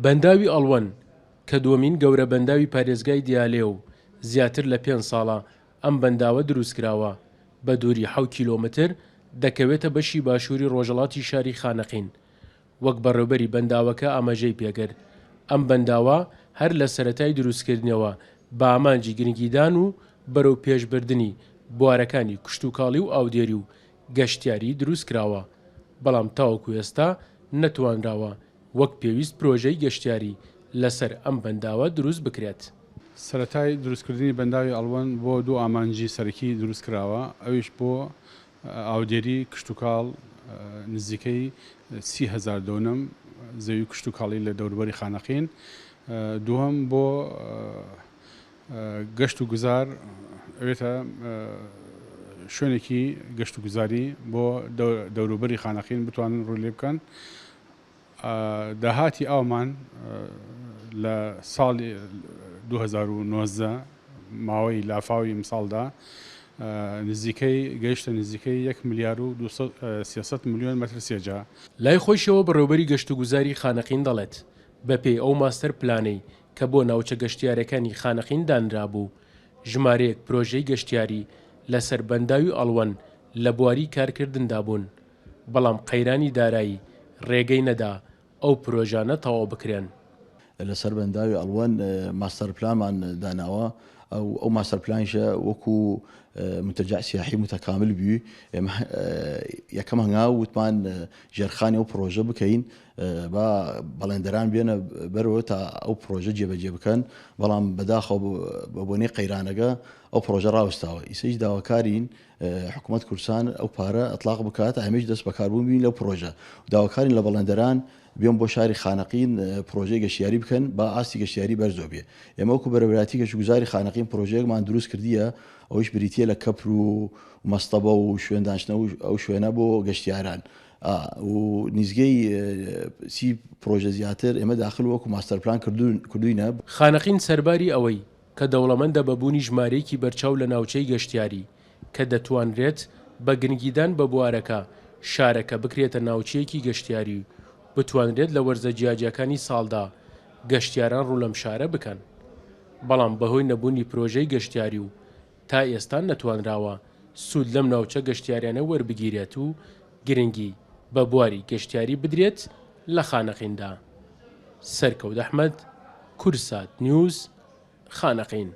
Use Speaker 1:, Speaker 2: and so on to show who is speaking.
Speaker 1: بەنداوی ئەڵوەن کە دووەمین گەورە بەنداوی پارێزگای دیالەیە و زیاتر لە پێنج ساڵە ئەم بەنداوە دروستکراوە، بە دووری حەو کیلۆمەتر دەکەوێتە بەشی باشووری ڕۆژەڵاتی شاری خانەقین. وەک بەڕێوبەری بەنداوەکە ئاماژەی پێکرد، ئەم بەنداوە هەر لە سەرەتای دروستکردنیەوە بە ئامانجی گرنگیدان و بەرەو پێشبردنی بوارەکانی کشتوکاڵی و ئاودێری و گەشتیاری دروستکراوە، بەڵام تاوەکو ئێستا نەتوانراوە وەک پێویست پرۆژەی گەشتیاری لەسەر ئەم بەنداوە دروست بکرێت.
Speaker 2: سەرەتای دروستکردنی بەنداوی ئەڵوەن بۆ دوو ئامانجی سەرەکی دروستکراوە، ئەویش بۆ ئاودێری کشتوکاڵ نزیکەی 30 هەزار دۆنم زەوی کشتوکاڵی لە دەوروبەری خانەقین، دووهەم بۆ گەشت و گوزار ئەوێتە شوێنێکی گەشت و گوزاری بۆ دەوروبەری خانەقین بتوانن ڕووی لێ بکەن. داهاتی ئاومان لە ساڵی 2019 ماوەی لافاوی ئیمساڵدا نزیکەی گەیشتە نزیکەی 1 ملیار و 300 ملیۆن مەتر سێجا.
Speaker 1: لای خۆیشەوە بەڕێوبەری گەشتوگوزاری خانەقین دەڵێت، بەپێی ئەو ماستەر پلانەی کە بۆ ناوچە گەشتیارەکانی خانەقین دانرابوو، ژمارەیەک پرۆژەی گەشتیاری لەسەر بەنداوی ئەڵوەن لە بواری کارکردندا بوون، بەڵام قەیرانی دارایی رێگەی نەدا ئەو پرۆژانە تەواو بکرێن.
Speaker 3: لەسەر بەنداوی ئەڵوەن ماستەر پلانمان داناوە، ئەو ماستەر پلانیشە وەکو منتجع سیاحی متکامل بوی، ئێمە یەکەم هەنگاو وتمان ژێرخانی ئەو پرۆژە بکەین، با بەڵێندەران بێنە بەرەوە تا ئەو پرۆژە جێبەجێ بکەن، بەڵام بەداخەوە بە بۆنەی قەیرانەکە ئەو پرۆژە ڕاوەستاوە. ئیسەیش داواکارین حکوومەت کوردستان ئەو پارە ئەتلاق بکات، ئەمەیش دەست بەکاربوون بین لەو پرۆژە. داواکارین لە بەڵێندەران بێن بۆ شاری خانەقین پرۆژەی گەشتیاری بکەن با ئاستی گەشتیاری بەرزەوە بێ. ئێمە وەکو بەرێوەبەرایەتی گەشتوگوزاری خانەقین پرۆژەیەکمان دروست کردیە، ئەوەیش بریتییە لە کەپر و مەستەبە و شوێن دانیشتنەوە ئەو شوێنە بۆ گەشتیاران و نیزگەی 30 پرۆژە زیاتر ئێمە داخل وەکو ماستەر پلان کردوینە.
Speaker 1: خانەقین سەرباری ئەوەی کە دەوڵەمەندە بە بوونی ژمارەیەکی بەرچاو لە ناوچەی گەشتیاری کە دەتوانرێت بە گرنگیدان بە بوارەکە شارەکە بکرێتە ناوچەیەکی گەشتیاری و بتوانرێت لە وەرزە جیاجیاکانی ساڵدا گەشتیاران ڕوو لەم شارە بکەن بەڵام بەهۆی نەبوونی پرۆژەی گەشتیاری و تا ئێستا نەتوانراوە سوود لەم ناوچە گەشتیاریانە وەربگیرێت و گرنگی بە بواری گەشتیاری بدرێت لە خانەقیندا. سەرکەوت ئەحمەد، کوردسات نیوز، خانەقین.